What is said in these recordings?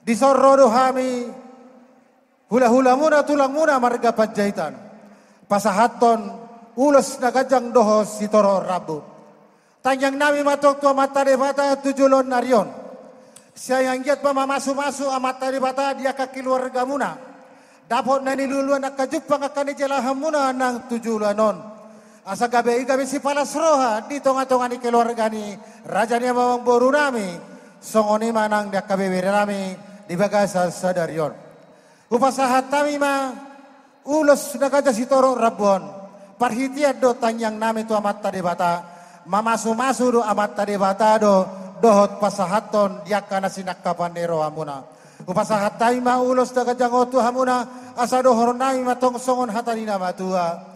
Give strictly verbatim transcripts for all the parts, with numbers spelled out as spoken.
Dison ro do hami hulahulamuna, tulangmuna marga Panjaitan, pasahathon ulos na ganjang dohot sitorop rambu. Tangiangnami ma tong tu Amanta Debata tu joloan ni ari on. Sai anggiat ma mamasumasu Amanta Debata di angka keluargamuna. Dapot na niluluan angka jumpang, angka nijalahanmuna nang tu joloan on. Asa gabe i gabe sipalas roha di tongatonga ni keluarga ni raja ni amangborunami. Songon i ma nang di angka beberenami di bagasan sadari on. Hupasahat hami ma ulos na ganjang sitorop rambu on. Parhitean do tangiangnami tu Amanta Debata, mamasumasu do Amanta Debata do, dohot pasahathon di angka na sinangkapan ni rohamuna. Hupasahat hami ma ulos na ganjang on tu hamuna, asa dohononnami ma tong songon hata ni na matua.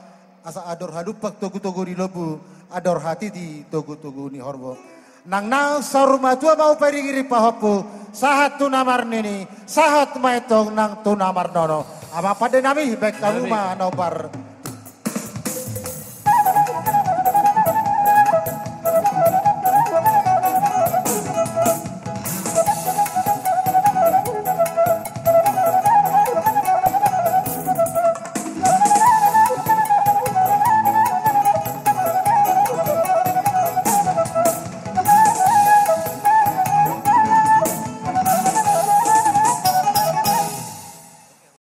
Asa andor halumpang togutogu ni lombu, andor hatiti togutogu ni horbo. Nang naung saur matua ma hupairingiring pahompu, sahat tu na marnini, sahat ma i tong nang tu na marnono. Amang pandenami, baen hamu ma nombar